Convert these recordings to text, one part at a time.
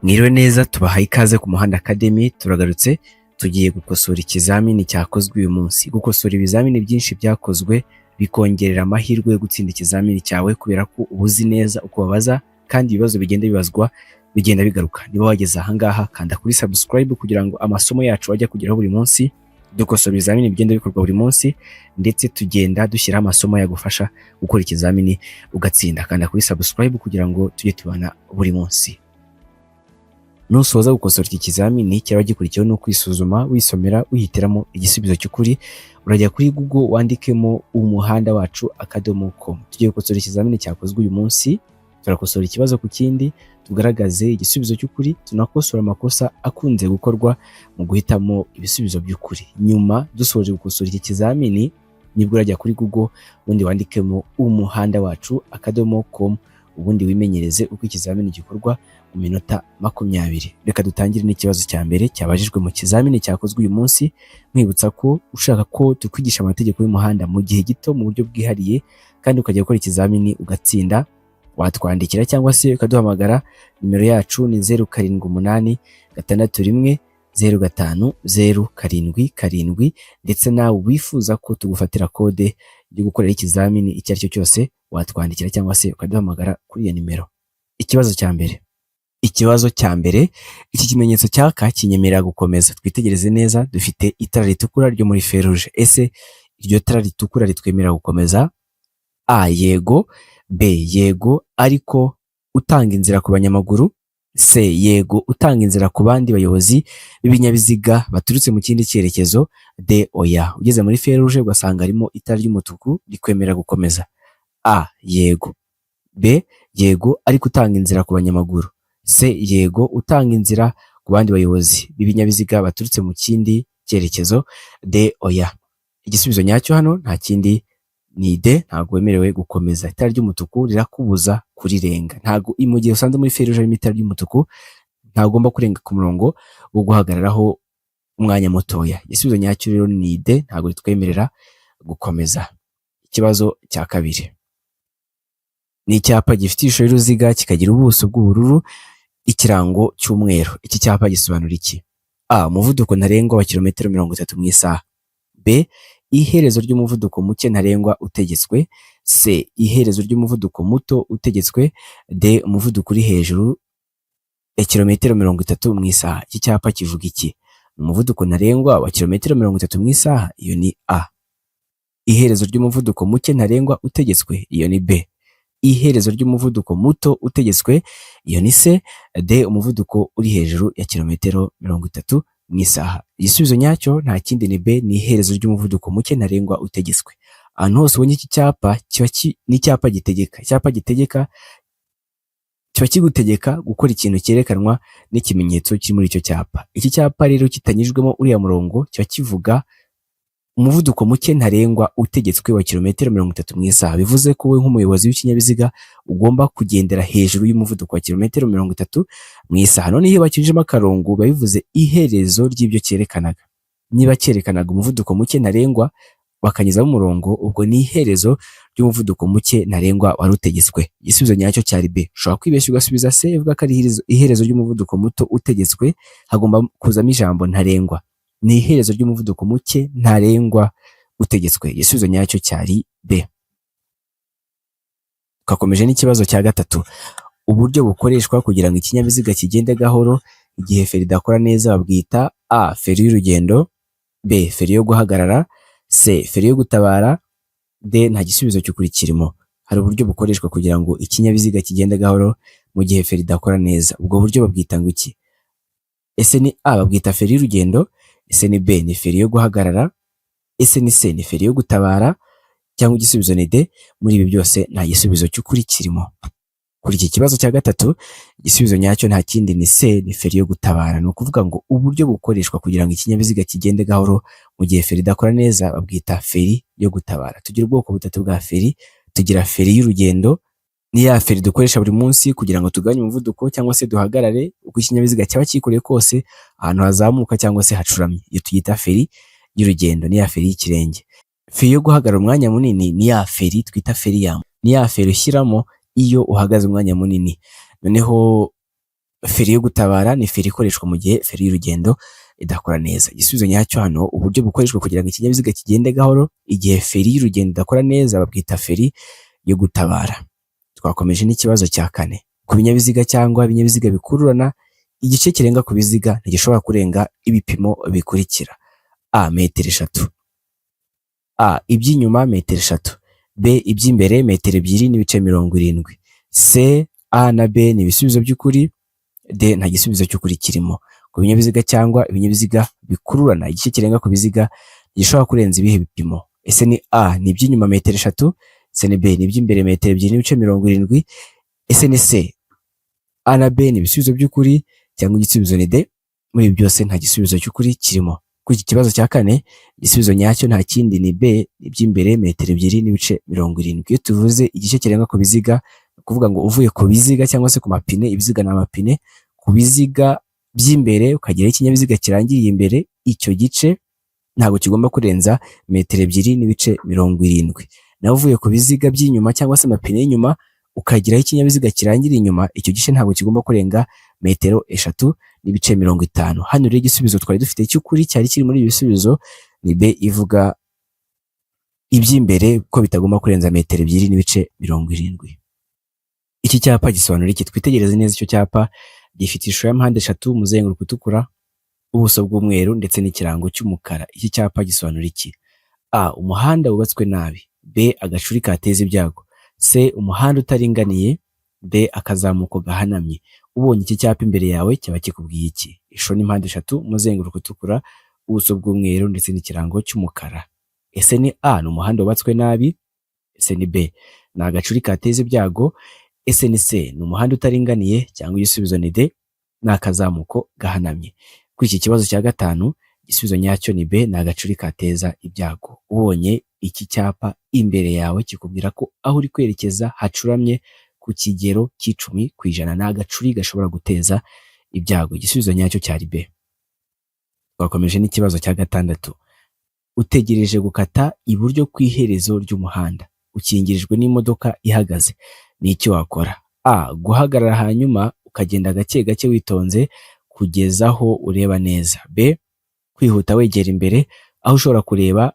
Mwiriwe neza, tubahaye ikaze ku Muhanda Academy. Turagarutse, tugiye gukosora ikizamini cyakozwe uyu munsi. Gukosora ibizamini byinshi byakozwe bikongerera amahirwe yo gutsinda ikizamini cyawe, kubera ko uba uzi neza uko babaza kandi ibibazo bigenda bibazwa bigenda bigaruka. Niba wageze ahangaha, kanda kuri subscribe kugira ngo amasomo yacu ajye kugeraho buri munsi. Dukosora ibizamini bigenda bikorwa buri munsi, ndetse tugenda dushyiraho amasomo yagufasha gukora ikizamini ugatsinda. Kanda kuri subscribe kugira ngo tujye tubana buri munsi. Nusoza gukosora iki kizamini, cyaba gikurikiyeho no kwisuzuma, wisomera, wihitiramo igisubizo cy'ukuri. Urajya kuri Google wandikemo umuhandawacu.com. Tugiye gukosora ikizamini cyakozwe uyu munsi. Turakosora ikibazo ku kindi, tugaragaze igisubizo cy'ukuri, tunakosora amakosa akunze gukorwa mu guhitamo ibisubizo by'ukuri. Nyuma dusoje gukosora iki kizamini, nibwo urajya kuri Google ubundi wandikemo umuhandawacu.com, ubundi wimenyereze uko ikizamini gikorwa mu minota 20. Reka dutangire n'ikibazo cya mbere cyabajijwe mu kizamini cyakozwe uyu munsi. Nkwibutsa ko ushaka ko tukwigisha amategeko y'umuhanda mu gihe gito, mu buryo bwihariye, kandi ukajya gukora ikizamini ugatsinda, watwandikira cyangwa se ukaduhamagara. Nimero yacu ni 0786105077. Ndetse nawe wifuza ko tugufatira kode yo gukorera ikizamini icyo ari cyo cyose, watwandikira cyangwa se ukaduhamagara kuri iyo nimero. Ikibazo cya mbere. Ikibazo cya mbere: iki kimenyetso cyaka kinyemerera gukomeza. Twitegereze neza, dufite itara ritukura ryo muri feruje. Ese iryo tara ritukura ritwemerera gukomeza? A, yego. B, yego, ariko utanga inzira ku banyamaguru. C, yego, utanga inzira ku bandi bayobozi b'ibinyabiziga baturutse mu kindi cyerekezo. D, oya. Ugeze muri feruje ugasanga harimo itara ry'umutuku rikwemerera gukomeza. A, yego. B, yego, ariko utanga inzira ku banyamaguru. C, yego, utanga inzira ku bandi bayobozi b'ibinyabiziga baturutse mu kindi cyerekezo. D, oya. Igisubizo nyacyo hano nta kindi ni D. Ntabwo wemerewe gukomeza. Itara ry'umutuku rirakubuza kurirenga. Ntabwo, mu gihe usanze muri feruje harimo itara ry'umutuku, ntagomba kurenga ku murongo wo guhagararaho umwanya mutoya. Igisubizo nyacyo rero ni D, ntabwo ritwemerera gukomeza. Ikibazo cya kabiri ni icyapa gifite ishusho y'uruziga, kikagira ubuso bw'ubururu, ikirango cy'umweru. Iki cyapa gisobanura iki? A, umuvuduko ntarengwa wa kilometero 30 mu isaha. B, iherezo ry'umuvuduko muke ntarengwa utegetswe. C, iherezo ry'umuvuduko muto utegetswe. D, umuvuduko uri hejuru ya kilometero 30 mu isaha. Iki cyapa kivuga iki? Umuvuduko ntarengwa wa kilometero 30 mu isaha, iyo ni A. Iherezo ry'umuvuduko muke ntarengwa utegetswe, iyo ni B. Iherezo ry'umuvuduko muto utegetswe, iyo ni C. D, umuvuduko uri hejuru ya kilometero 30 mu isaha. Igisubizo nyacyo nta kindi ni B, ni iherezo ry'umuvuduko muke ntarengwa utegetswe. Ahantu hose ubonye iki cyapa, kiba ni icyapa gitegeka. Icyapa gitegeka kiba kigutegeka gukora ikintu cyerekanwa n'ikimenyetso kiri muri icyo cyapa. Iki cyapa rero kitanyujwemo uriya murongo kiba kivuga umuvuduko muke ntarengwa utegetswe wa kilometero 30 mu isaha. Bivuze ko wowe nk'umuyobozi w'ikinyabiziga ugomba kugendera hejuru y'umuvuduko wa kilometero 30 mu isaha. None iyo bakinjemo akarongo, biba bivuze iherezo ry'ibyo cyerekanaga. Niba cyerekanaga umuvuduko muke ntarengwa, bakanyuzamo umurongo, ubwo ni iherezo ry'umuvuduko muke ntarengwa wari utegetswe. Igisubizo nyacyo cyari B. Ushobora kwibeshya ugasubiza C, ivuga ko ari iherezo ry'umuvuduko muto utegetswe. Hagomba kuzamo ijambo ntarengwa. Ni iherezo ry'umuvuduko muke ntarengwa utegetswe. Igisubizo nyacyo cyari B. Twakomeje n'ikibazo cya gatatu. Uburyo bukoreshwa kugira ngo ikinyabiziga kigende gahoro igihe feri idakora neza babwita: A, feri y'urugendo. B, feri yo guhagarara. C, feri yo gutabara. D, nta gisubizo cy'ukuri kirimo. Hari uburyo bukoreshwa kugira ngo ikinyabiziga kigende gahoro mu gihe feri idakora neza. Ubwo buryo babwita ngo iki? Ese ni A, babwita feri y'urugendo? Ese ni B, ni feri yo guhagarara? Ese ni C, ni feri yo gutabara? Cyangwa igisubizo ni D? Muri ibi byose nta gisubizo cy'ukuri kirimo. Kuri iki kibazo cya gatatu, igisubizo nyacyo nta kindi ni C, ni feri yo gutabara. Ni ukuvuga ngo uburyo bukoreshwa kugira ngo ikinyabiziga kigende gahoro mu gihe feri idakora neza babwita feri yo gutabara. Tugira ubwoko butatu bwa feri. Tugira feri y'urugendo, ni ya feri dukoresha buri munsi kugira ngo tugabanye umuvuduko cyangwa se duhagarare, uko ikinyabiziga cyaba cyikoreye kose, ahantu hazamuka cyangwa se hacuramye. Iyo tuyita feri y'urugendo, ni ya feri y'ikirenge. Feri yo guhagarara umwanya munini ni ya feri twita feri ya, ni ya feri ushyiramo iyo uhagaze umwanya munini. Noneho Feri yo gutabara ni feri ikoreshwa mu gihe feri y'urugendo idakora neza. Igisubizo nyacyo hano, uburyo bukoreshwa kugira ngo ikinyabiziga kigende gahoro igihe feri y'urugendo idakora neza, babwita feri yo gutabara. Twakomeje n'ikibazo cya kane. Ku binyabiziga cyangwa ibinyabiziga bikururana, igice kirenga ku biziga ntigishobora kurenga ibipimo bikurikira: A, metero 3, A, iby'inyuma metero 3, B, iby'imbere metero 2.70, C, A na B ni ibisubizo by'ukuri, D, nta gisubizo cy'ukuri kirimo. Ku binyabiziga cyangwa ibinyabiziga bikururana, igice kirenga ku biziga gishobora kurenza ibihe bipimo? Ese ni A, ni iby'inyuma metero 3? Ese ni B, ni iby'imbere metero 2.70? Ese ni C, A na B ni ibisubizo by'ukuri, cyangwa igisubizo ni D? Muri ibi byose nta gisubizo cy'ukuri kirimo. Kuri iki kibazo cya kane, igisubizo nyacyo nta kindi ni B, iby'imbere metero 2.70. Iyo tuvuze igice kirenga ku biziga, ni ukuvuga ngo uvuye ku biziga cyangwa se ku mapine, ibiziga ni amapine, ku biziga by'imbere ukagera ikinyabiziga kirangiriye imbere, icyo gice ntabwo kigomba kurenza metero 2.70. Naho uvuye ku biziga by'inyuma cyangwa se amapine y'inyuma ukageraho ikinyabiziga kirangiriye inyuma, icyo gice ntabwo kigomba kurenga metero 3.50. Hano rero igisubizo twari dufite cy'ukuri cyari kiri muri ibi bisubizo ni B, ivuga iby'imbere ko bitagomba kurenza metero 2.70. Iki cyapa gisobanura iki? Twitegereze neza icyo cyapa. Gifite ishusho ya mpande eshatu, umuzenguruko utukura, ubuso bw'umweru ndetse n'ikirango cy'umukara. Iki cyapa gisobanura iki? A, umuhanda wubatswe nabi, B, agacuri kateza ibyago, C, umuhanda utaringaniye, D, akazamuko gahanamye. Ubonye iki cyapa imbere yawe cyaba kikubwiye iki? Ishusho ni mpande eshatu, umuzenguruko utukura, ubuso bw'umweru ndetse n'ikirango cy'umukara. Ese ni A, ni umuhanda wubatswe nabi? Ese ni B, ni agacuri kateza ibyago? Ese ni C, ni umuhanda utaringaniye, cyangwa igisubizo ni D, ni akazamuko gahanamye? Kuri iki kibazo cya gatanu, igisubizo nyacyo ni B, ni agacuri kateza ibyago. Ubonye iki cyapa imbere yawe kikubwira ko aho uri kwerekeza hacuramye ku kigero cy'10%, ni agacuri gashobora guteza ibyago. Igisubizo nyacyo cyari B. Twakomeje n'ikibazo cya gatandatu. Utegereje gukata iburyo ku iherezo ry'umuhanda, ukingirijwe n'imodoka ihagaze. Ni iki wakora? A, guhagarara hanyuma ukagenda gake gake witonze kugeza aho ureba neza. B, kwihuta wegera imbere aho ushobora kureba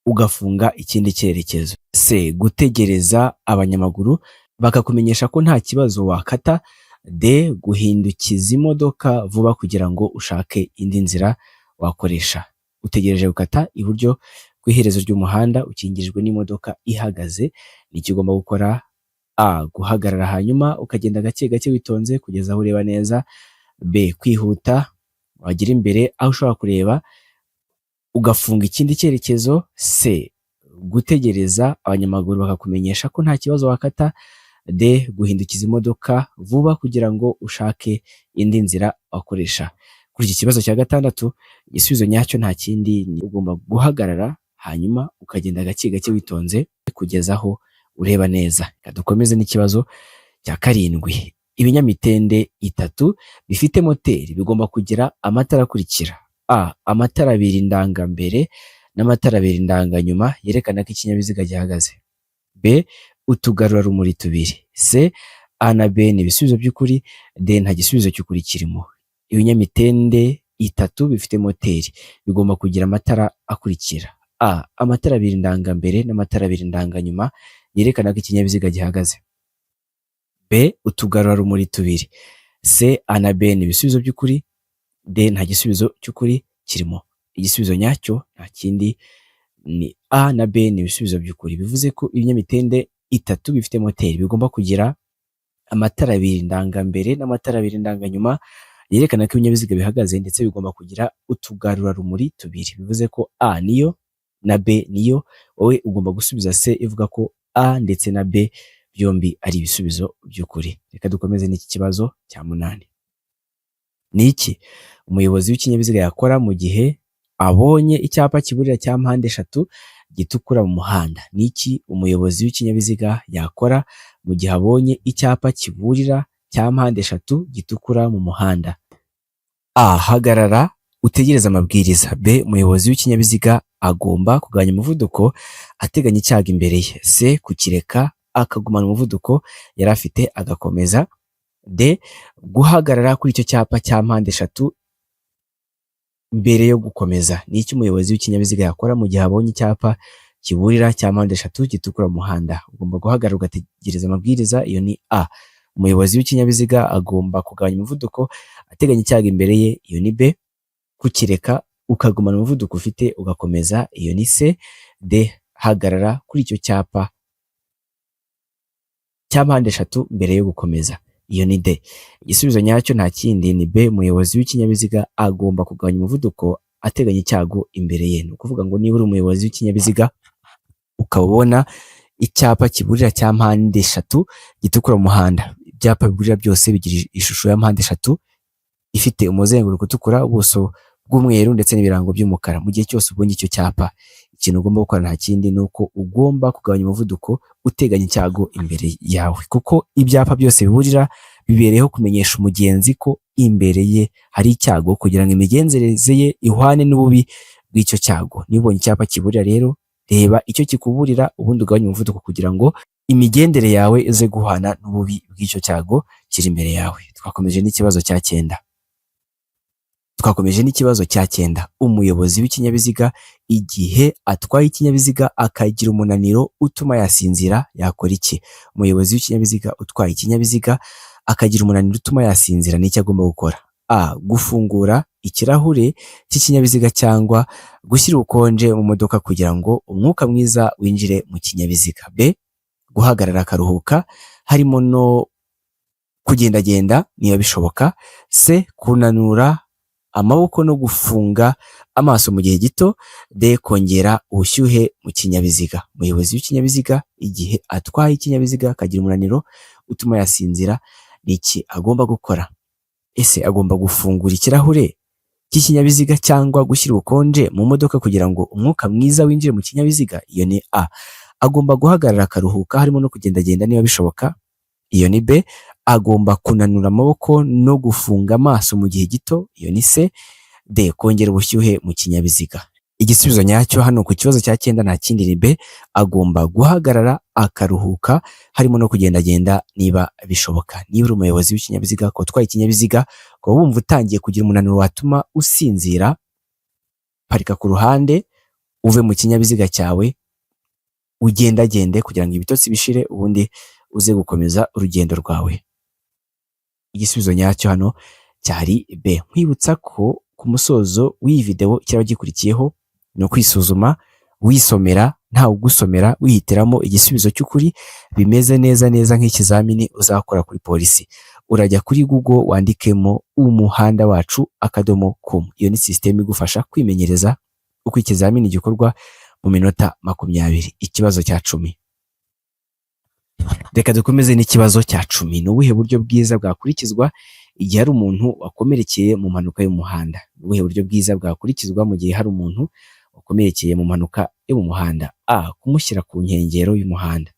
ugafunga ikindi cyerekezo. C, gutegereza abanyamaguru bakakumenyesha ko nta kibazo wakata. D, guhindukiza imodoka vuba kugira ngo ushake indi nzira wakoresha. Utegereje gukata iburyo ku iherezo ry'umuhanda, ukingirijwe n'imodoka ihagaze. Ni iki ugomba gukora? A, guhagarara hanyuma ukagenda gake gake witonze kugeza aho ureba neza. B, kwihuta wagera imbere aho ushobora kureba ugafunga ikindi cyerekezo. C, gutegereza abanyamaguru bakakumenyesha ko nta kibazo wakata. D, guhindukiza imodoka vuba kugira ngo ushake indi nzira wakoresha. Kuri iki kibazo cya gatandatu, igisubizo nyacyo nta kindi ni ugomba guhagarara hanyuma ukagenda gake gake witonze kugeza aho ureba neza. Reka dukomeze n'ikibazo cya karindwi. Ibinyamitende itatu bifite moteri bigomba kugira amatara akurikira: A, amatara abiri ndangambere n'amatara abiri ndanganyuma yerekana ko ikinyabiziga gihagaze. B, utugarurarumuri tubiri. C, A na B ni ibisubizo by'ukuri. D, nta gisubizo cy'ukuri kirimo. Ibinyamitende itatu bifite moteri bigomba kugira amatara akurikira: A, amatara abiri ndangambere n'amatara abiri ndanganyuma yerekana ko ikinyabiziga gihagaze. B, utugarurarumuri tubiri. C, A na B ni ibisubizo by'ukuri. D, nta gisubizo cy'ukuri kirimo. Igisubizo nyacyo nta kindi ni A na B ni ibisubizo by'ukuri. Bivuze ko ibinyamitende itatu bifite moteri bigomba kugira amatara abiri ndangambere n'amatara abiri ndanganyuma yerekana ko ibinyabiziga bihagaze, ndetse bigomba kugira utugarurarumuri tubiri. Bivuze ko A niyo na B niyo. Wowe ugomba gusubiza C ivuga ko A ndetse na B byombi ari ibisubizo by'ukuri. Reka dukomeze n'iki kibazo cya munani. Ni iki umuyobozi w'ikinyabiziga yakora mu gihe abonye icyapa kiburira cya mpande eshatu gitukura mu muhanda? Ni iki umuyobozi w'ikinyabiziga yakora mu gihe abonye icyapa kiburira cya mpande eshatu gitukura mu muhanda? A, hagarara utegereze amabwiriza. B, umuyobozi w'ikinyabiziga agomba kugabanya umuvuduko ateganya icyago imbere ye. C, kukireka akagumana umuvuduko yari afite agakomeza. D, guhagarara kuri icyo cyapa cya mpande eshatu mbere yo gukomeza. Ni iki umuyobozi w'ikinyabiziga yakora mu gihe abonye icyapa kiburira cya mpande eshatu gitukura mu muhanda? Ugomba guhagarara ugategereza amabwiriza, iyo ni A. Umuyobozi w'ikinyabiziga agomba kugabanya umuvuduko ateganya icyago imbere ye, iyo ni B. Kukireka ukagumana umuvuduko ufite ugakomeza, iyo ni C. D, hagarara kuri icyo cyapa cya mpande eshatu mbere yo gukomeza, iyo ni D. Igisubizo nyacyo nta kindi ni B. Umuyobozi w'ikinyabiziga agomba kugabanya umuvuduko ateganya icyago imbere ye. Ni ukuvuga ngo niba uri umuyobozi w'ikinyabiziga ukaba ubona icyapa kiburira cya mpande eshatu gitukura mu muhanda, ibyapa biburira byose bigira ishusho ya mpande eshatu ifite umuzenguruko utukura, ubuso bw'umweru ndetse n'ibirango by'umukara. Mu gihe cyose ubonye icyo cyapa, ikintu ugomba gukora nta kindi ni uko ugomba kugabanya umuvuduko uteganya icyago imbere yawe, kuko ibyapa byose biburira bibereyeho kumenyesha umugenzi ko imbere ye hari icyago kugira ngo imigenzereze ye ihwane n'ububi bw'icyo cyago. Niba ubonye icyapa kiburira rero, reba icyo kikuburira ubundi ugabanye umuvuduko kugira ngo imigendere yawe ize guhana n'ububi bw'icyo cyago kiri imbere yawe. Twakomeje n'ikibazo cya cyenda. Twakomeje n'ikibazo cya cyenda. Umuyobozi w'ikinyabiziga igihe atwaye ikinyabiziga akagira umunaniro utuma yasinzira yakora iki? Umuyobozi w'ikinyabiziga utwaye ikinyabiziga akagira umunaniro utuma yasinzira, ni icyo agomba gukora? A, gufungura ikirahure cy'ikinyabiziga cyangwa gushyira ubukonje mu modoka kugira ngo umwuka mwiza winjire mu kinyabiziga. B, guhagarara akaruhuka harimo no kugendagenda niba bishoboka. C, kunanura amaboko no gufunga amaso mu gihe gito. D, kongera ubushyuhe mu kinyabiziga. Umuyobozi w'ikinyabiziga igihe atwaye ikinyabiziga akagira umunaniro utuma yasinzira, ni iki agomba gukora? Ese agomba gufungura ikirahure cy'ikinyabiziga cyangwa gushyira ubukonje mu modoka kugira ngo umwuka mwiza winjire mu kinyabiziga? Iyo ni A. Agomba guhagarara akaruhuka harimo no kugendagenda niba bishoboka, iyo ni B. Agomba kunanura amaboko no gufunga amaso mu gihe gito, iyo ni C. D, kongera ubushyuhe mu kinyabiziga. Igisubizo nyacyo hano ku kibazo cya cyenda nta kindi ni B. Agomba guhagarara akaruhuka harimo no kugendagenda niba bishoboka. Niba uri umuyobozi w'ikinyabiziga ukaba utwaye ikinyabiziga ukaba wumva utangiye kugira umunaniro watuma usinzira, parika ku ruhande uve mu kinyabiziga cyawe ugendagende kugira ngo ibitotsi bishire, ubundi uze gukomeza urugendo rwawe. Igisubizo nyacyo hano cyari B. Nkwibutsa ko ku musozo w'iyi video kiraba gikurikiyeho ni ukwisuzuma wisomera, ntawe ugusomera, wihitiramo igisubizo cy'ukuri, bimeze neza neza nk'ikizamini uzakora kuri polisi. Urajya kuri Google wandikemo umuhandawacu.com. Iyo ni sisiteme igufasha kwimenyereza uko ikizamini gikorwa mu minota 20. Ikibazo cya 10. Reka dukomeze n'ikibazo cya 10. Ni ubuhe buryo bwiza bwakurikizwa igihe hari umuntu wakomerekeye mu mpanuka y'umuhanda? Ni ubuhe buryo bwiza bwakurikizwa mu gihe hari umuntu wakomerekeye mu mpanuka yo mu muhanda? A, kumushyira ku nkengero y'umuhanda.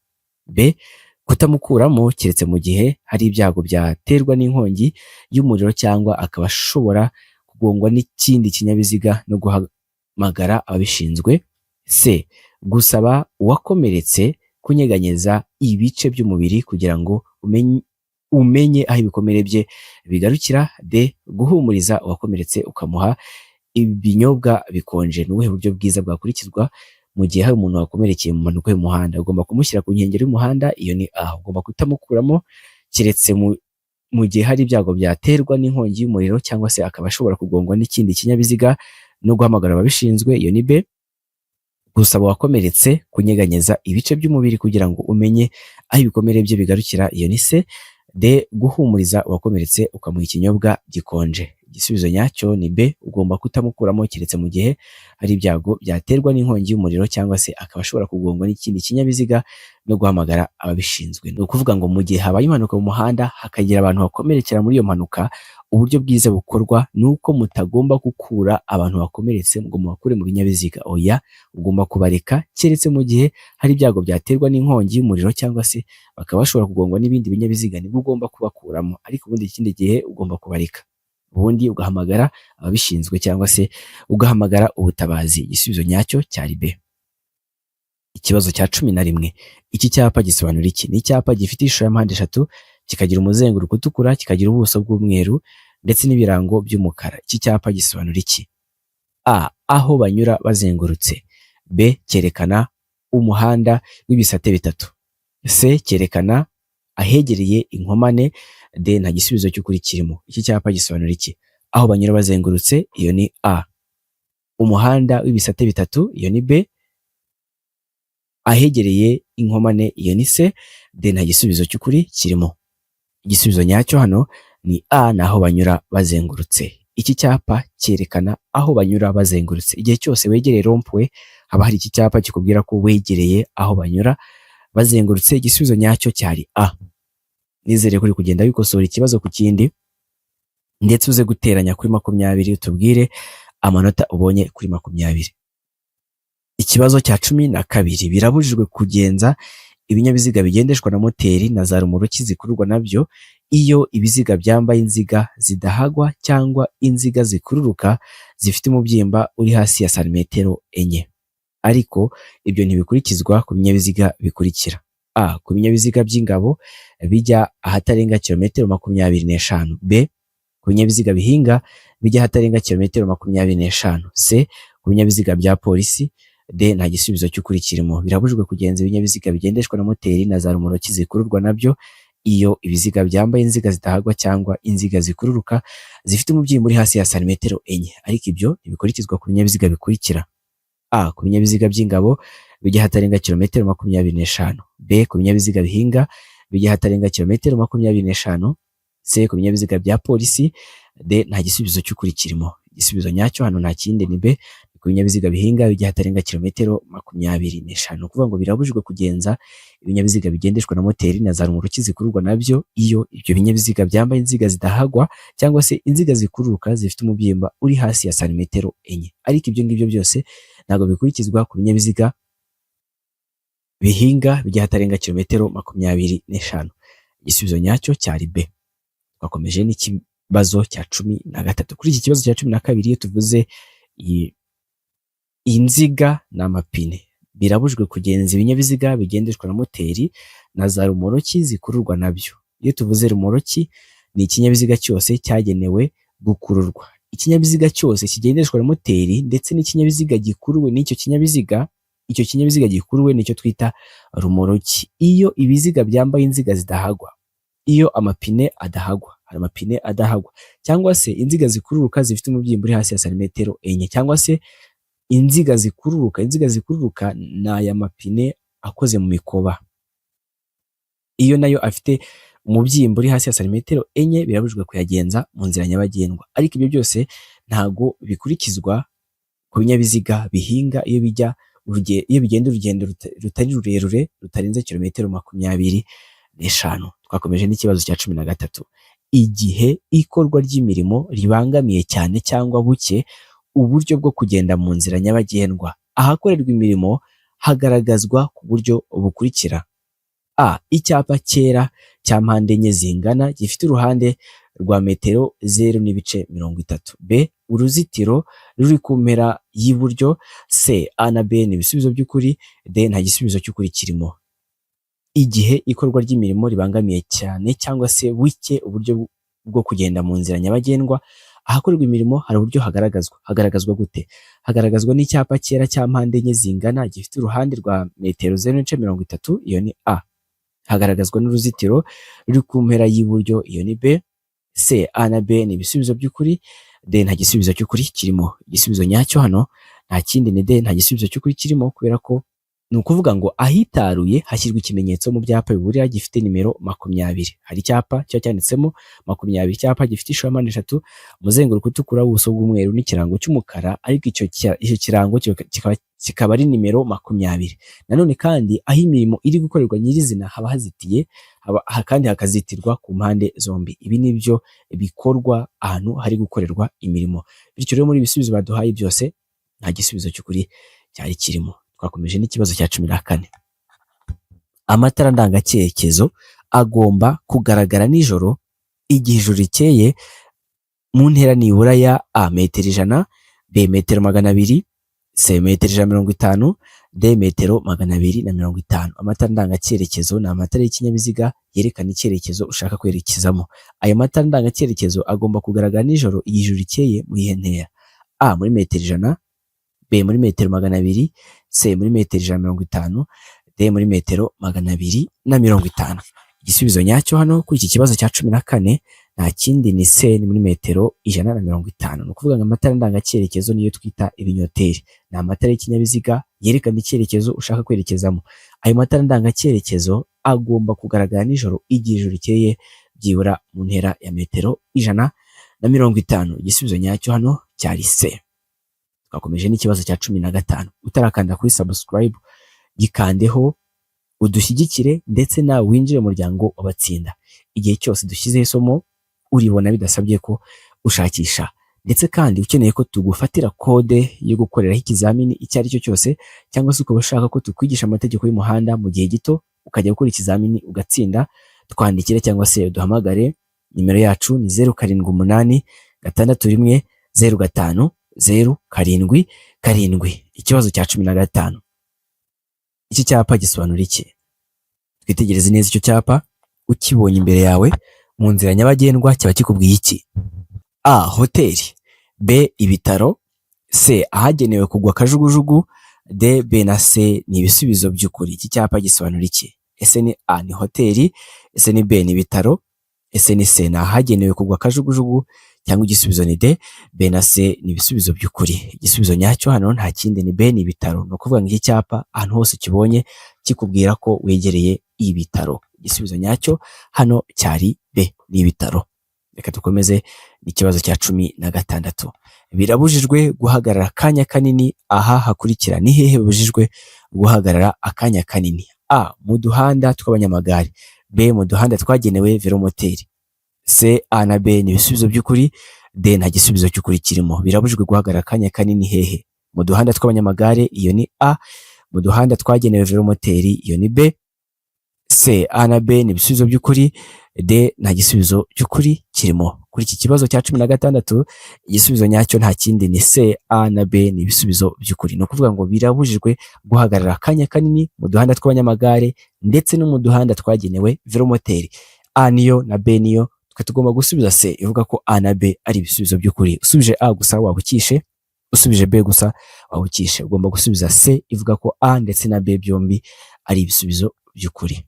B, kutamukuramo keretse mu gihe hari ibyago byaterwa n'inkongi y'umuriro cyangwa akaba ashobora kugongwa n'ikindi kinyabiziga no guhamagara ababishinzwe. C, gusaba uwakomeretse kunyeganyeza ibice by'umubiri kugira ngo umenye aho ibikomere bye bigarukira. D, guhumuriza uwakomeretse ukamuha ibinyobwa bikonje. Ni ubuhe buryo bwiza bwakurikizwa mu gihe hari umuntu wakomerekeye mu mpanuka y'umuhanda? Ugomba kumushyira ku nkengero y'umuhanda, iyo ni A. Ugomba kutamukuramo keretse mu gihe hari ibyago byaterwa n'inkongi y'umuriro cyangwa se akaba ashobora kugongwa n'ikindi kinyabiziga no guhamagara ababishinzwe, iyo ni B. Gusaba uwakomeretse kunyeganyeza ibice by'umubiri kugira ngo umenye aho ibikomere bye bigarukira, iyo ni C. D, guhumuriza uwakomeretse ukamuha ikinyobwa gikonje. Igisubizo nyacyo ni B. Ugomba kutamukuramo keretse mu gihe hari ibyago byaterwa n'inkongi y'umuriro cyangwa se akaba ashobora kugongwa n'ikindi kinyabiziga no guhamagara ababishinzwe. Ni ukuvuga ngo mu gihe habaye impanuka mu muhanda hakagira abantu bakomerekera muri iyo mpanuka, uburyo bwiza bukorwa ni uko mutagomba gukura abantu bakomeretse ngo mubakure mu binyabiziga. Oya, ugomba kubareka keretse mu gihe hari ibyago byaterwa n'inkongi y'umuriro cyangwa se bakaba bashobora kugongwa n'ibindi binyabiziga, nibwo ugomba kubakuramo, ariko ubundi ikindi gihe ugomba kubareka, ubundi ugahamagara ababishinzwe cyangwa se ugahamagara ubutabazi. Igisubizo nyacyo cyari B. Ikibazo cya 11. Iki cyapa gisobanura iki? Ni icyapa gifite ishusho ya mpande eshatu kikagira umuzenguruko utukura, kikagira ubuso bw'umweru ndetse n'ibirango by'umukara. Iki cyapa gisobanura iki? A, aho banyura bazengurutse. B, cyerekana umuhanda w'ibisate bitatu. C, cyerekana ahegereye inkomane. D, nta gisubizo cy'ukuri kirimo. Iki cyapa gisobanura iki? Aho banyura bazengurutse, iyo ni A. Umuhanda w'ibisate bitatu, iyo ni B. Ahegereye inkomane, iyo ni C. D, nta gisubizo cy'ukuri kirimo. Igisubizo nyacyo hano ni A, ni aho banyura bazengurutse. Iki cyapa cyerekana aho banyura bazengurutse. Igihe cyose wegereye rond-point, haba hari iki cyapa kikubwira ko wegereye aho banyura bazengurutse. Igisubizo nyacyo cyari A. Nizere ko uri kugenda wikosora ikibazo ku kindi, ndetse uze guteranya kuri 20, utubwire amanota ubonye kuri 20. Ikibazo cya 12: birabujijwe kugenza ibinyabiziga bigendeshwa na moteri na za romoruki zikururwa nabyo iyo ibiziga byambaye inziga zidahagwa cyangwa inziga zikururuka zifite umubyimba uri hasi ya santimetero 4. Ariko ibyo ntibikurikizwa ku binyabiziga bikurikira: A, ku binyabiziga by'ingabo bijya ahatarenga kilometero 25. B, ku binyabiziga bihinga bijya ahatarenga kilometero 25. C, ku binyabiziga bya polisi. D, nta gisubizo cy'ukuri kirimo. Birabujijwe kugenza ibinyabiziga bigendeshwa na moteri na za romoruki zikururwa nabyo iyo ibiziga byambaye inziga zidahagwa cyangwa inziga zikururuka zifite umubyimba uri hasi ya santimetero 4. Ariko ibyo ntibikurikizwa ku binyabiziga bikurikira: A, ku binyabiziga by'ingabo bijya ahatarenga kilometero 25. B, ku binyabiziga bihinga bijya ahatarenga kilometero 25. C, ku binyabiziga bya polisi. D, nta gisubizo cy'ukuri kirimo. Igisubizo nyacyo hano nta kindi, ni B, ku binyabiziga bihinga bijya ahatarenga kilometero 25. Ni ukuvuga ngo birabujijwe kugenza ibinyabiziga bigendeshwa na moteri na za romoruki zikururwa nabyo iyo ibyo binyabiziga byambaye inziga zidahagwa cyangwa se inziga zikururuka zifite umubyimba uri hasi ya santimetero 4. Ariko ibyo ngibyo byose ntabwo bikurikizwa ku binyabiziga bihinga bijya ahatarenga kilometero 25. Igisubizo nyacyo cyari B. Twakomeje n'ikibazo cya 13. Kuri iki kibazo cya 12, iyo tuvuze inziga n'amapine, birabujijwe kugenza ibinyabiziga bigendeshwa na moteri na za romoroki zikururwa nabyo. Iyo tuvuze romoroki, ni ikinyabiziga cyose cyagenewe gukururwa. Ikinyabiziga cyose kigendeshwa na moteri ndetse n'ikinyabiziga gikuruwe n'icyo kinyabiziga, icyo kinyabiziga gikuruwe nicyo twita romoroki. Iyo ibiziga byambaye inziga zidahagwa, iyo amapine adahagwa, hari amapine adahagwa, cyangwa se inziga zikururuka zifite umubyimba uri hasi ya santimetero 4, cyangwa se inziga zikururuka. Inziga zikururuka ni aya mapine akoze mu mikoba. Iyo nayo afite umubyimba uri hasi ya santimetero 4, birabujijwe kuyagenza mu nzira nyabagendwa. Ariko ibyo byose ntago bikurikizwa ku binyabiziga bihinga iyo bijya iyo bigenda urugendo rutari rurerure, rutarenze kilometero 25. Twakomeje n'ikibazo cya 13: igihe ikorwa ry'imirimo ribangamiye cyane cyangwa buke uburyo bwo kugenda mu nzira nyabagendwa, ahakorerwa imirimo hagaragazwa ku buryo bukurikira: A, icyapa cyera cya mpande enye zingana gifite uruhande rwa metero 0.30. B, uruzitiro ruri ku mpera y'iburyo. C, A na B ni ibisubizo by'ukuri. D, nta gisubizo cy'ukuri kirimo. Igihe ikorwa ry'imirimo ribangamiye cyane cyangwa se buke uburyo bwo kugenda mu nzira nyabagendwa, ahakorerwa imirimo hari uburyo hagaragazwa. Hagaragazwa gute? Hagaragazwa n'icyapa cyera cya mpande enye zingana gifite uruhande rwa metero 0.30, iyo ni A. Hagaragazwa n'uruzitiro ruri ku mpera y'iburyo, iyo ni B. C, A na B ni ibisubizo by'ukuri. D, nta gisubizo cy'ukuri kirimo. Igisubizo nyacyo hano nta kindi, ni D, nta gisubizo cy'ukuri kirimo, kubera ko ni ukuvuga ngo ahitaruye hashyirwa ikimenyetso mu byapa biburira gifite nimero 20. Hari icyapa kiba cyanditsemo 20, icyapa gifite ishusho ya mpande eshatu, umuzenguruko utukura, ubuso bw'umweru n'ikirango cy'umukara, ariko icyo kirango kikaba ari nimero 20. Nanone kandi aho imirimo iri gukorerwa nyirizina haba hazitiye, kandi hakazitirwa ku mpande zombi. Ibi ni byo bikorwa ahantu hari gukorerwa imirimo. Bityo rero muri ibisubizo baduhaye byose nta gisubizo cy'ukuri cyari kirimo. Twakomeje n'ikibazo cya 14: amatara ndangacyerekezo agomba kugaragara nijoro igihe ijoro rikeye mu ntera nibura ya: A, metero 100; B, metero 200; C, metero 150; D metero 250. Amatara ndangacyerekezo ni amatara y'ikinyabiziga yerekana icyerekezo ushaka kwerekezamo. Ayo matara ndangacyerekezo agomba kugaragara nijoro igihe ijuru rikeye mu iyihe ntera? A muri metero 100, B muri metero 200, C muri metero 150, D muri metero 250. Igisubizo nyacyo hano kuri iki kibazo cya 14 nta kindi ni C, ni muri metero 150. Ni ukuvuga ngo amatara ndangacyerekezo niyo twita ibinyoteri, ni amatara y'ikinyabiziga yerekana icyerekezo ushaka kwerekezamo. Ayo matara ndangacyerekezo agomba kugaragara nijoro igihe ijuru rikeye byibura mu ntera ya metero 150. Igisubizo nyacyo hano cyari C. Twakomeje n'ikibazo cya 15. Utarakanda kuri subscribe, gikandeho udushyigikire ndetse nawe winjire mu muryango w'abatsinda. Igihe cyose dushyizeho isomo uribona bidasabye ko ushakisha. Ndetse kandi ukeneye ko tugufatira kode yo gukoreraho ikizamini icyo ari cyo cyose, cyangwa se ukaba ushaka ko tukwigisha amategeko y'umuhanda mu gihe gito ukajya gukora ikizamini ugatsinda, twandikire cyangwa se uduhamagare. Nimero yacu ni 0786105077. Ikibazo cya 15, iki cyapa gisobanura iki? Twitegereze neza icyo cyapa. Ukibonye imbere yawe mu nzira nyabagendwa kiba kikubwiye iki? A hoteli, B ibitaro, C ahagenewe kugwa kajugujugu, D B na C ni ibisubizo by'ukuri. Iki cyapa gisobanura iki? Ese ni A ni hoteli, ese ni B ni ibitaro, ese ni C ni ahagenewe kugwa kajugujugu, cyangwa igisubizo ni D, B na C ni ibisubizo by'ukuri? Igisubizo nyacyo hano nta kindi ni B, ni ibitaro. Ni ukuvuga ngo iki cyapa ahantu hose ukibonye kikubwira ko wegereye ibitaro. Igisubizo nyacyo hano cyari B, ni ibitaro. Reka dukomeze n'ikibazo cya 16. Birabujijwe guhagarara akanya kanini aha hakurikira. Ni hehe bibujijwe guhagarara akanya kanini? A mu duhanda tw'abanyamagare, B mu duhanda twagenewe velomoteri, C A na B ni ibisubizo by'ukuri, D nta gisubizo cy'ukuri kirimo. Birabujijwe guhagarara akanya kanini hehe? Mu duhanda tw'abanyamagare, iyo ni A; mu duhanda twagenewe velomoteri, iyo ni B; C A na B ni ibisubizo by'ukuri, D nta gisubizo cy'ukuri kirimo. Kuri iki kibazo cya 16 igisubizo nyacyo nta kindi ni C, A na B ni ibisubizo by'ukuri. Ni ukuvuga ngo birabujijwe guhagarara akanya kanini mu duhanda tw'abanyamagare ndetse no mu duhanda twagenewe velomoteri. A niyo na B niyo, twe tugomba gusubiza C ivuga ko A na B ari ibisubizo by'ukuri. Usubije A gusa waba ukishe, usubije B gusa waba ukishe. Ugomba gusubiza C ivuga ko A ndetse na B byombi ari ibisubizo by'ukuri.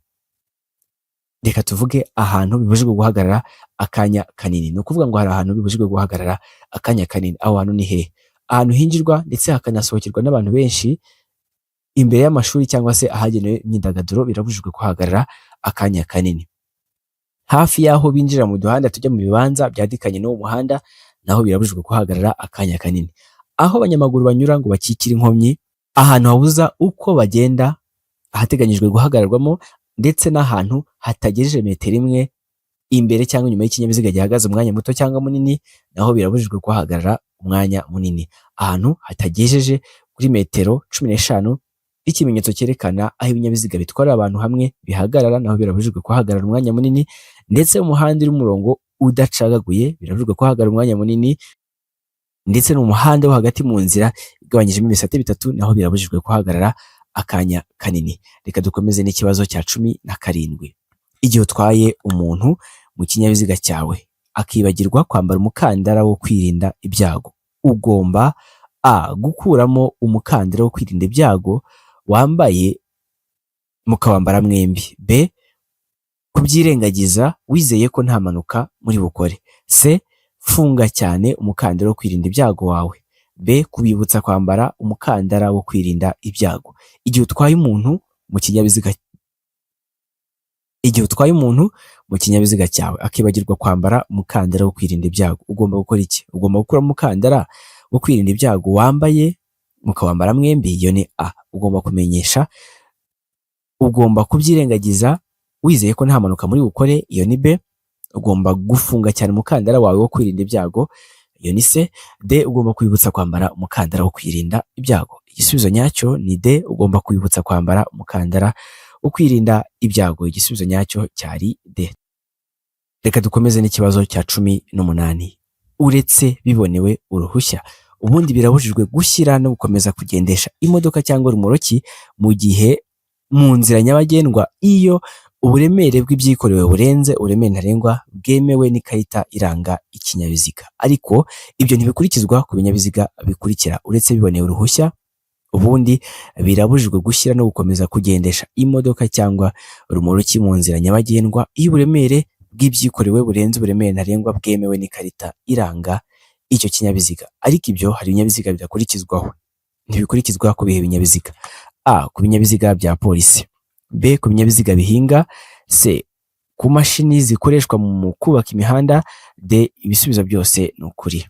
Reka tuvuge ahantu bibujijwe guhagarara akanya kanini. Ni ukuvuga ngo hari ahantu bibujijwe guhagarara akanya kanini. Aho hantu ni hehe? Ahantu hinjirwa ndetse hakanasohokerwa n'abantu benshi, imbere y'amashuri cyangwa se ahagenewe imyidagaduro, birabujijwe kuhagarara akanya kanini. Hafi y'aho binjira mu duhanda tujya mu bibanza byadikanye n'uwo muhanda, naho birabujijwe kuhagarara akanya kanini. Aho abanyamaguru banyura ngo bakikire inkomyi, ahantu habuza uko bagenda, ahateganyijwe guhagararwamo, ndetse n'ahantu hatagejeje metero 1 imbere cyangwa inyuma y'ikinyabiziga gihagaze umwanya muto cyangwa munini, naho birabujijwe kuhagarara umwanya munini. Ahantu hatagejeje kuri metero 15 ikimenyetso cyerekana aho ibinyabiziga bitwara abantu hamwe bihagarara, naho birabujijwe kuhagarara umwanya munini. Ndetse umuhanda uri umurongo udacagaguye birabujijwe kuhagarara umwanya munini, ndetse n'umuhanda wo hagati mu nzira igabanyijemo ibisate bitatu, naho birabujijwe kuhagarara akanya kanini. Reka dukomeze n'ikibazo cya 17. Igihe utwaye umuntu mu kinyabiziga cyawe akibagirwa kwambara umukandara wo kwirinda ibyago, ugomba A gukuramo umukandara wo kwirinda ibyago wambaye mukawambara mwembi, B kubyirengagiza wizeye ko nta mpanuka muri bukore, C funga cyane umukandara wo kwirinda ibyago wawe, B kubibutsa kwambara umukandara wo kwirinda ibyago. Igihe utwaye umuntu mu kinyabiziga cyawe akibagirwa kwambara umukandara wo kwirinda ibyago, ugomba gukora iki? Ugomba gukuramo umukandara wo kwirinda ibyago wambaye mukawambara mwembi, iyo ni A. Ugomba kumenyesha, ugomba kubyirengagiza wizeye ko nta mpanuka muri bukore, iyo ni B. Ugomba gufunga cyane umukandara wawe wo kwirinda ibyago, iyo ni C. D ugomba kwibutsa kwambara umukandara wo kwirinda ibyago. Igisubizo nyacyo ni D, ugomba kwibutsa kwambara umukandara wo kwirinda ibyago. Igisubizo nyacyo cyari D. Reka dukomeze n'ikibazo cya 18. Uretse bibonewe uruhushya, Ubundi birabujijwe gushyira no gukomeza kugendesha imodoka cyangwa rumoroki mu gihe mu nzira nyabagendwa iyo uburemere bw'ibyikorewe burenze uburemere ntarengwa bwemewe n'ikarita iranga ikinyabiziga. Ariko ibyo ntibikurikizwa ku binyabiziga bikurikira uretse bibonewe uruhushya. Ubundi birabujijwe gushyira no gukomeza kugendesha imodoka cyangwa rumoroki mu nzira nyabagendwa iyo uburemere bw'ibyikorewe burenze uburemere ntarengwa bwemewe n'ikarita iranga icyo kinyabiziga. Ariko ibyo hari ibinyabiziga bidakurikizwaho. Ntibikurikizwa ku bihe binyabiziga: A, ku binyabiziga bya polisi; B, ku binyabiziga bihinga; C, ku mashini zikoreshwa mu kubaka imihanda; D, ibisubizo byose ni ukuri.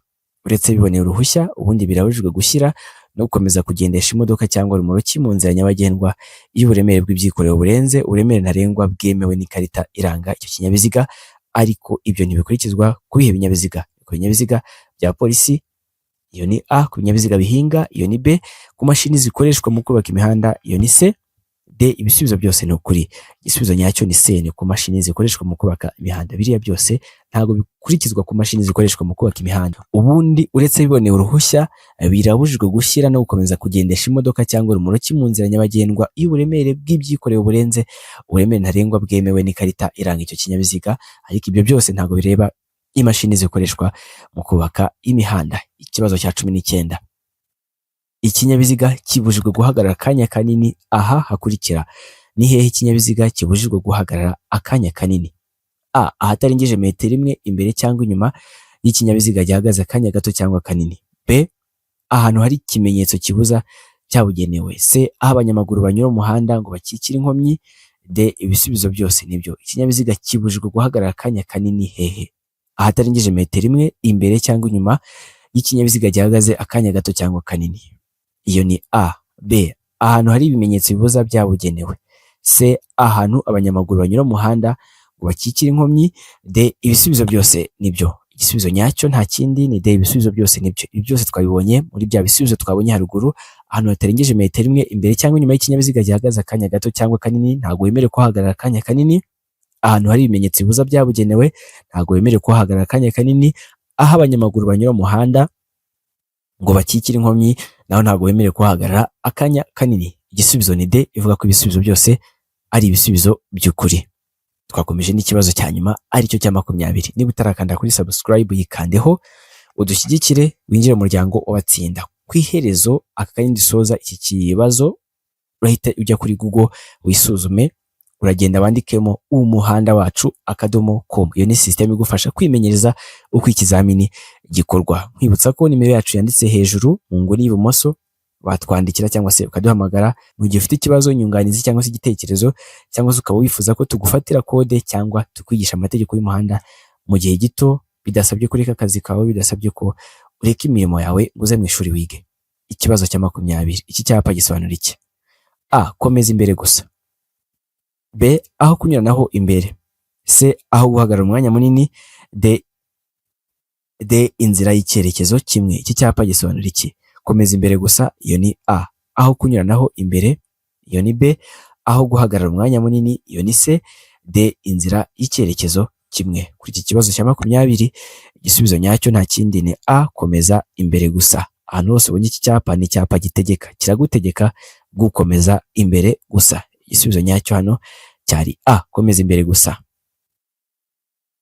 Uretse biboneye uruhushya, ubundi birabujijwe gushyira no gukomeza kugendesha imodoka cyangwa rumoroki mu nzira nyabagendwa iyo uburemere bw'ibyikorewe burenze uburemere ntarengwa bwemewe n'ikarita iranga icyo kinyabiziga. Ariko ibyo ntibikurikizwa ku bihe binyabiziga: ku binyabiziga bya polisi, iyo ni A; ku binyabiziga bihinga, iyo ni B; ku mashini zikoreshwa mu kubaka imihanda, iyo ni C; D, ibisubizo byose ni ukuri. Igisubizo nyacyo ni C, ni ku mashini zikoreshwa mu kubaka imihanda. Biriya byose ntabwo bikurikizwa ku mashini zikoreshwa mu kubaka imihanda. Ubundi uretse biboneye uruhushya, birabujijwe gushyira no gukomeza kugendesha imodoka cyangwa rumoroki mu nzira nyabagendwa iyo uburemere bw'ibyikorewe burenze uburemere ntarengwa bwemewe n'ikarita iranga icyo kinyabiziga. Ariko ibyo byose ntabwo bireba imashini zikoreshwa mu kubaka imihanda. Ikibazo cya 19: ikinyabiziga kibujijwe guhagarara akanya kanini aha hakurikira. Ni hehe ikinyabiziga kibujijwe guhagarara akanya kanini? A, ahatarengeje metero 1 imbere cyangwa inyuma y'ikinyabiziga gihagaze akanya gato cyangwa kanini; B, ahantu hari ikimenyetso kibuza cyabugenewe; C, aho abanyamaguru banyura mu muhanda ngo bakikire inkomyi; D, ibisubizo byose nibyo. Ikinyabiziga kibujijwe guhagarara akanya kanini hehe? Ahatarengeje metero 1 imbere cyangwa inyuma y'ikinyabiziga gihagaze akanya gato cyangwa kanini, iyo ni A; B, ahantu hari ibimenyetso bibuza byabugenewe; C, ahantu abanyamaguru banyura mu muhanda ngo bakikire inkomyi; D, ibisubizo byose nibyo. Igisubizo nyacyo nta kindi ni D, ibisubizo byose nibyo. Ibi byose twabibonye muri bya bisubizo twabonye haruguru. Ahantu hatarengeje metero 1 imbere cyangwa inyuma y'ikinyabiziga gihagaze akanya gato cyangwa kanini, ntabwo wemerewe kuhahagarara akanya kanini. Ahantu hari ibimenyetso bibuza byabugenewe, ntabwo wemerewe kuhahagarara akanya kanini. Aho abanyamaguru banyura mu muhanda ngo bakikire inkomyi, naho ntabwo wemerewe kuhahagarara akanya kanini. Igisubizo ni D, ivuga ko ibisubizo byose ari ibisubizo by'ukuri. Twakomeje n'ikibazo cya nyuma, aricyo cya 20. Niba utarakanda kuri subscribe, yikandeho udushyigikire, winjire mu muryango w'abatsinda. Ku iherezo aka kanya dusoza iki kibazo, urahita ujya kuri Google wisuzume. Uragenda wandikemo umuhandawacu.com. Iyo ni system igufasha kwimenyereza uko ikizamini gikorwa. Nkwibutsa ko nimero yacu yanditse hejuru mu nguni y'ibumoso, watwandikira cyangwa se ukaduhamagara mu gihe ufite ikibazo, inyunganizi cyangwa se igitekerezo, cyangwa se ukaba wifuza ko tugufatira kode cyangwa tukwigisha amategeko y'umuhanda mu gihe gito, bidasabye kureka akazi kawe, bidasabye ko ureka imirimo yawe ngo uze mu ishuri wige. Ikibazo cya 20: iki cyapa gisobanura iki? A, komeza imbere gusa; B, aho kunyuranaho imbere; C, aho guhagarara umwanya munini; D, inzira y'icyerekezo kimwe. Iki cyapa gisobanura iki? Komeza imbere gusa, iyo ni A; aho kunyuranaho imbere, iyo ni B; aho guhagarara umwanya munini, iyo ni C; D, inzira y'icyerekezo kimwe. Kuri iki kibazo cya 20, igisubizo nyacyo nta kindi ni A, komeza imbere gusa. Ahantu hose ubonye iki cyapa, ni icyapa gitegeka, kiragutegeka gukomeza imbere gusa. Igisubizo nyacyo hano cyari A, komeza imbere gusa.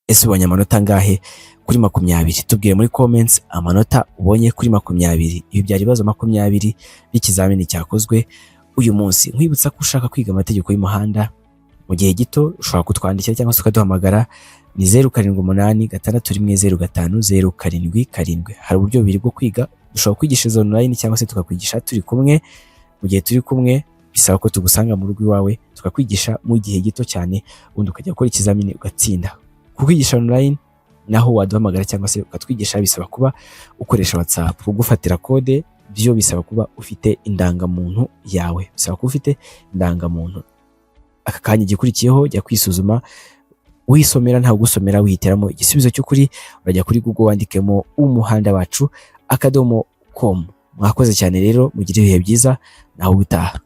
Ese ubonye amanota angahe kuri 20? Tubwire muri comments amanota ubonye kuri 20. Ibi byari ibibazo 20 by'ikizamini cyakozwe uyu munsi. Nkwibutsa ko ushaka kwiga amategeko y'umuhanda mu gihe gito, ushobora kutwandikira cyangwa se ukaduhamagara, ni 0786105077. Hari uburyo bubiri bwo kwiga: dushobora kwigishiriza online cyangwa se tukakwigisha turi kumwe. Mu gihe turi kumwe, bisaba ko tugusanga mu rugo iwawe, tukakwigisha mu gihe gito cyane, ubundi ukajya gukora ikizamini ugatsinda. Kukwigisha online naho waduhamagara cyangwa se ukatwigisha, bisaba kuba ukoresha WhatsApp. Kugufatira kode byo bisaba kuba ufite indangamuntu yawe, bisaba kuba ufite indangamuntu. Aka kanya igikurikiyeho, jya kwisuzuma wisomera, ntawe ugusomera, wihitiramo igisubizo cy'ukuri. Urajya kuri Google wandikemo umuhandawacu.com. Mwakoze cyane rero, mugire ibihe byiza, naho ubutaha.